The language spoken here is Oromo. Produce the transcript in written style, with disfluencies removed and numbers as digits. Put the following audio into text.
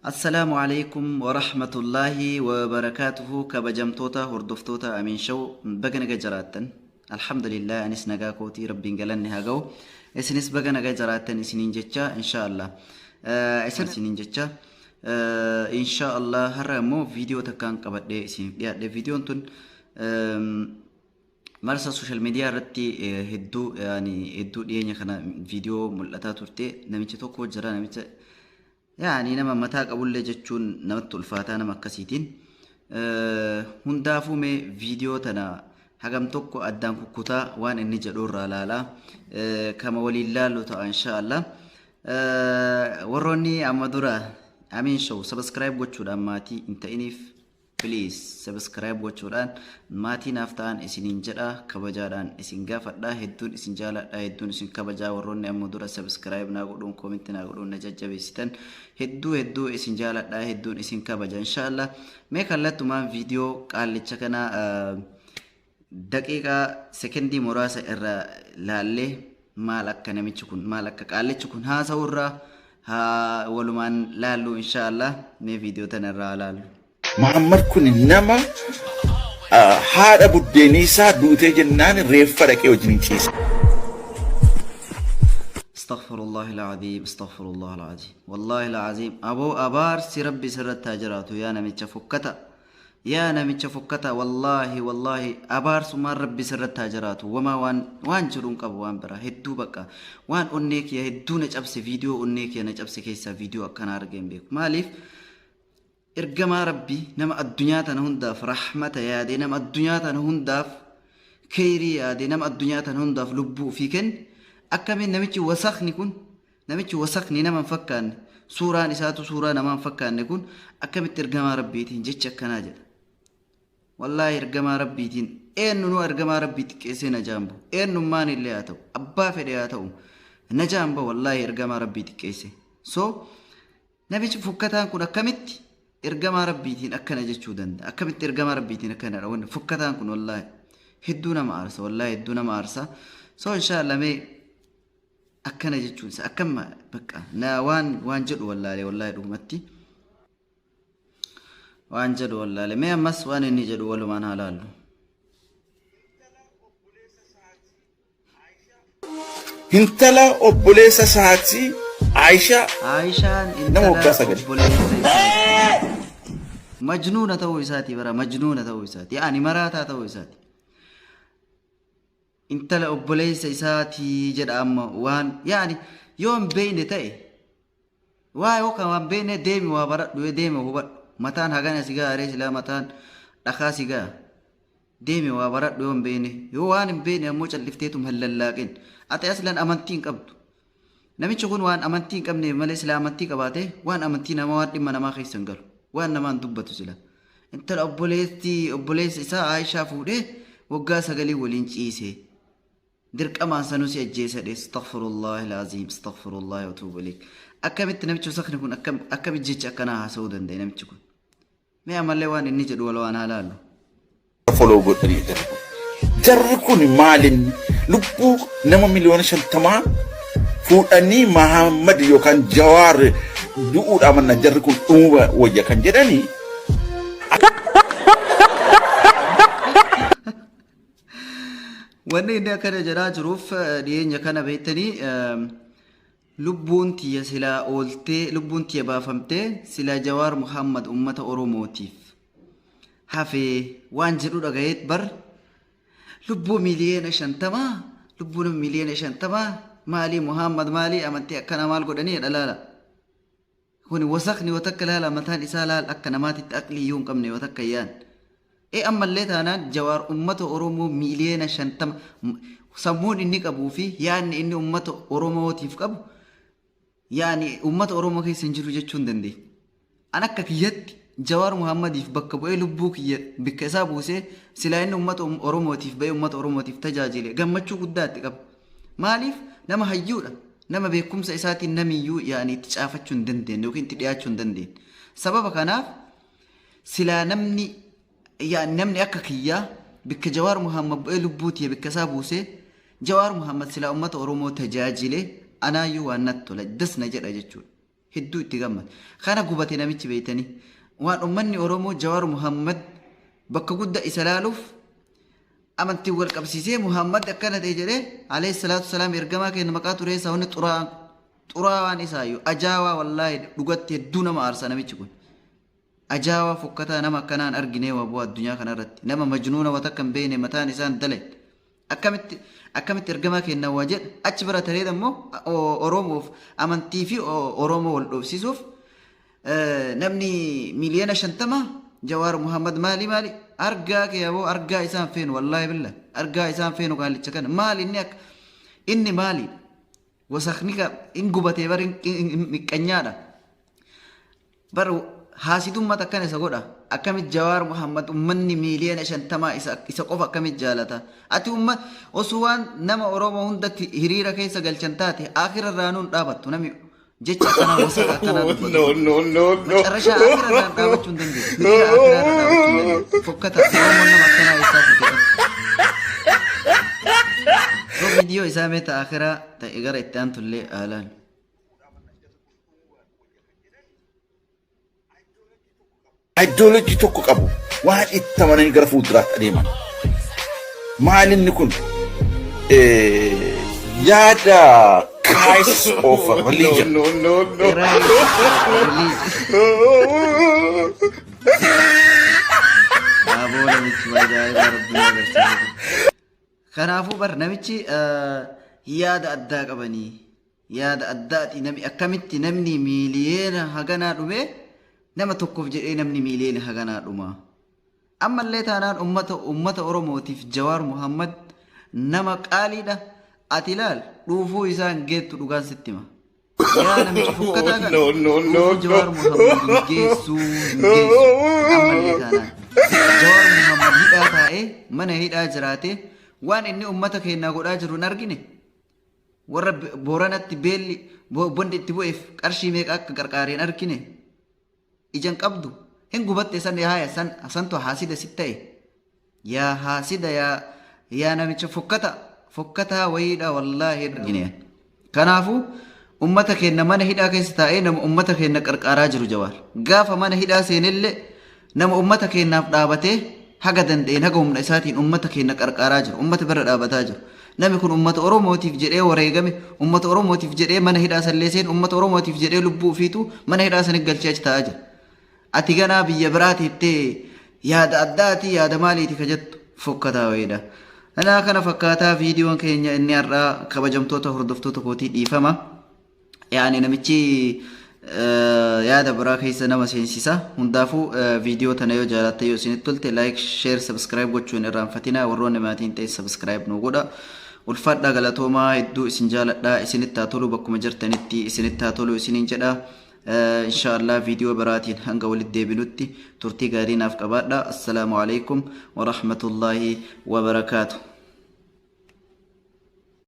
Assalaamu Aleeykum Warahmatullaahi Wabarakaatuhu Kabajamtoota hordoftoota Amiin Show baga naga jiraattan. Alhamdulillah, anis nagaa kootii, Rabbiin galanni haa ga'u. Isinis baga naga jiraattan isiniin jecha, insha Allah. Isin isiniin jecha, insha Allah, har'a immoo viidiyoo takkaan qabadhee isiniif dhiyaadhe. Viidiyoon tun marsa social media irratti hedduu, yaani hedduu dhiyeenya kana viidiyoo mul'ataa turte. Namicha tokko jira, namicha yaani nama mataa qabullee jechuun namatti ulfaataa nama akkasiitiin. Hundaafuu mee viidiyoo tana hagam tokko addaan kukkutaa waan inni jedhu irraa laalaa kama waliin laallu ta'a, insha Allah. Warroonni amma dura Amiin Show subscribe gochuudhaan maatii hin ta'iniif, please subscribe gochuudhaan maatii naaf ta'an isiniin jedha, kabajaadhaan isin gaafadha. Hedduun isin jaaladha, hedduun isin kabajaa. Warroonni amma dura subscribe naa godhuun, comment naa godhuun na jajjabeessitan, hedduu hedduu isin jaaladha, hedduun isin kabaja. Inshaallah, mee kallattumaan viidiyoo qaallicha kana daqiiqaa sekendii muraasa irra laallee maal akka namichi kun, maal akka qaallichi kun haasa'u irraa haa walumaan laallu, inshaallah. Mee viidiyoo tana irraa laallu. Muhammad kun nama haadha buddeenii isaa duutee jennaan reeffa dhaqee wajjin ciise. Astaghfirullah al-azim, astaghfirullah al-azim. Wallahi al-azim. Aboo, abaarsi Rabbi sirratti haa jiraatu, yaa namicha fokkata. Yaa namicha fokkata, wallahi wallahi, abaarsumaan Rabbi sirratti haa jiraatu. Wamaa waan jedhu hin qabu waan biraa. Hedduu bakka waan onnee kiyya hedduu na cabse, viidiyoo onnee kiyya na cabse keessaa viidiyoo akkanaa argee hin beeku. Maaliif? Ergamaa Rabbii, nama addunyaa tana hundaaf rahmata yaade, nama addunyaa tana hundaaf kheyrii yaade, nama addunyaa tana hundaaf lubbuu ofii kenne, akkamiin namichi wasakni kun, namichi wasakni nama hin fakkaanne, suuraan isaatu suuraa namaa hin fakkaanne kun akkamitti ergamaa Rabbiitiin jecha akkanaa jedha? Wallaahi, ergamaa Rabbiitiin eenyunuu ergamaa Rabbii xiqqeessee najaan bahu, eenyummaan illee haa ta'u, abbaa fedhe haa ta'u, najaan bahu, wallaahi, ergamaa Rabbii xiqqeesse. So namichi fokkataan kun akkamitti ergamaa Rabbiitiin akkana jechuu danda'a? Akkamitti ergamaa Rabbiitiin akkana dha? Wanni fokkataan kun wallaahi hedduu nama aarsa, wallaahi hedduu nama aarsa. So inshallah, mee akkana jechuun isa akkam bakka na waan jedhu wallaalee, wallaahi dhugumatti waan jedhu wallaalee. Mee ammas waan inni jedhu walumaan haa laallu. Intala obboleessa isaatii Aayishaa Aayishaan nama intala waggaa 9. obboleessa isaati. Majnuuna ta'uu isaati bara, majnuuna ta'uu isaati. Yaani maraataa ta'uu isaati. Intala obboleessa isaatii jedha amma. Waan yaani yoo hin beekne ta'e, waa yoo kan waan beekne, deemi waa baradhu, yoo deeme hubadhu. Mataan hagana si ga'a ree? Silaa mataan dhakaa si ga'a. Deemi waa baradhu yoo hin beekne. Yoo waan hin beekne ammoo callifteetum hin lallaaqin. Ati aslan amantii hin qabdu. Namichi kun waan amantii hin qabneef malee, silaa amantii qabaate waan amantii namaa, waan dhimma namaa keessa hin galu. Waan namaa hin dubbatu sila. Intala obboleettii obboleessa isaa Aayishaa fuudhee waggaa 9 waliin ciise. Dirqamaan sanuu si ajjeesa dhe. Astaghfirullah al-aziim, astaghfirullah wa atuubu ilayk. Akkamitti namichi wasakni kun akkamitti jecha akkanaa haasa'uu danda'e namichi kun? Mee ammallee waan inni jedhu wal waan haa laallu. Follow godhanii jarri kun. Jarri kun maalin lubbuu nama miliyoona 50 fuudhanii Mahammad yookaan Jawaar du'uudhaa manna jarri kun dhumuu wayya kan jedhanii. Wanni inni akkana jedhaa jiruuf, dhiyeenya kana beektanii, lubbuun tiyya silaa ooltee, lubbuun tiyya baafamtee silaa Jawaar Muhammad ummata Oromootiif hafee waan jedhu dhagayeet bar. Lubbuu miliyoona 50, lubbuu nama miliyoona 50 maalii? Muhammad maalii amantii akkanaa maal godhanii dha? Laala, kuni wasakni yoo takka laala, mataan isaa laal, akka namaatitti aqlii iyyuu hin qabne yoo takka yaan. E ammallee taanaan Jawaar ummata Oromoo miliyoona 50, sammuun inni qabuu fi yaadni inni ummata Oromootiif qabu yaani ummata Oromoo keessa hin jiru jechuu hin dandeenya. An akka kiyyatti Jawaar Muhammadiif bakka bu'ee lubbuu kiyya bikka isaa buusee, silaa inni ummata Oromootiif ba'ee ummata Oromootiif tajaajile gammachuu guddaa itti qaba. Maaliif? Nama hayyuudha. Nama beekumsa isaatiin namiyyuu yaani itti caafachuu hin dandeenye yookiin itti dhiyaachuu hin dandeenye. Sababa kanaaf silaa namni yaani namni akka kiyyaa bikka Jawaar Muhammad bu'ee lubbuu tiyya bikka isaa buusee Jawaar Muhammad silaa ummata Oromoo tajaajile anaayyuu waan natti tola, das na jedha jechuudha. Hedduu itti gammade. Kana gubate namichi beeytanii. Waan ummanni Oromoo Jawaar Muhammad bakka guddaa isa laaluuf amantiin wal qabsiisee Muhammad akkana ta'e jedhee alayhi salaatu salaam ergamaa keenya maqaa xureessaa wanni xuraa'aan xuraawaan isaayyuu ajaawaa wallaahi dhugatti hedduu nama aarsa namichi kun. Ajaawaa fokkataa nama akkanaan arginee waa bu'aa addunyaa kanarratti nama majnuuna wa takka hin beekne mataan isaan dalagne akkamitti akkamitti ergamaa keenya waa jedha achi bira taree immoo Oromoof amantii fi Oromoo wal dhoofsisuuf namni 50,000,000 Jawaar Muhammad maali maali argaa kee aboo argaa isaan feenu wallaahi billah argaa isaan feenu qaallicha kana maali inni akka inni maali wasakni ka in gubatee bar miqqanyaadha bar haasidummaa akkana isa godha. Akkamit Jawaar Muhammad ummanni 50,000,000 isa qofa akkamit jaalata? Ati umma osoo waan nama Oromoo hundatti hiriira keessa galchan taate akira irraa nuun dhaabattu nami jecha akkanaa wasaka akkanaa dubbatu. No, no, no, no. Macarrashaa akira irraan dhaabachuu hin dandeessu. Hiriira akiraa irra dhaabachuu hin dandeessu. Fokkata Oromoon nama akkanaa eessaa fuute? Yoo viidiyoo isaa mee ta'a akiraa ta'e gara itti aantullee haalaan. Ideology tokko qabu waan itti amananii gara fuulduraatti adeeman. Maal inni kun yaada Christ of religion. No, no, no. Release. Aboo namichi ajaa'iba rabbiin agarsiisa. Kanaafuu bar namichi yaada addaa qabanii yaada addaati nami akkamitti namni miiliyoona haganaa dhume nama tokkoof jedhee namni miiliyoona haganaa dhuma. Ammallee taanaan ummata Oromootiif Jawaar Muhammad nama qaaliidha. Ati ilaal dhuufuu isaa hin geettu dhugaan sitti hima. Yaa namicha fokkataa kana No, no, no, dhuufuu Jawaar no. Muhammad hin geessu hin geessu. Ammallee taanaan Jawaar Muhammad hidhaa taa'ee mana hidhaa jiraatee waan inni ummata keenyaa godhaa jiru hin argine. Warra Booranatti beelli bondi itti bu'eef qarshii meeqa akka qarqaareen argine. Ijan qabdu hin gubatte san haaya san santu haasida sit ta'e. Yaa haasida yaa namicha fokkata fokkataa wayiidha wallaahi argine. Kanaafuu ummata keenya mana hidhaa keessa taa'ee nama ummata keenya qarqaaraa jiru Jawaar. Gaafa mana hidhaa seenellee nama ummata keenyaaf dhaabatee haga danda'een haga humna isaatiin ummata keenya qarqaaraa jiru ummata bira dhaabataa jiru. Namni kun ummata Oromootiif jedhee wareegame ummata Oromootiif jedhee mana hidhaa sallee seen ummata Oromootiif jedhee lubbuu ofiitu mana hidhaa sanii galchee achi taa'aa jira. Ati ganaa biyya biraa teettee yaada addaati yaada maaliiti ka jettu fokkataa wayiidha. Kanaa kana fakkaataa viidiyoon keenya inni har'aa kabajamtoota hordoftoota kootii dhiifama. Yaani namichi yaada biraa keessa nama seensisa. Hundaafuu viidiyoo tana yoo jaalatte yoo isinitti tolte like, share, subscribe gochuun irraanfatina. Warroonni maatiin ta'e subscribe nu godha. Ulfaadhaa galatoomaa hedduu isin jaaladha. Isinitti haa tolu bakkuma jirtanitti isinitti haa tolu isiniin jedha. Inshaallah viidiyoo biraatiin hanga walitti deebinutti turtii gaarii naaf qabaadha. Assalaamu alaikum wa rahmatullaahi wa barakaatu.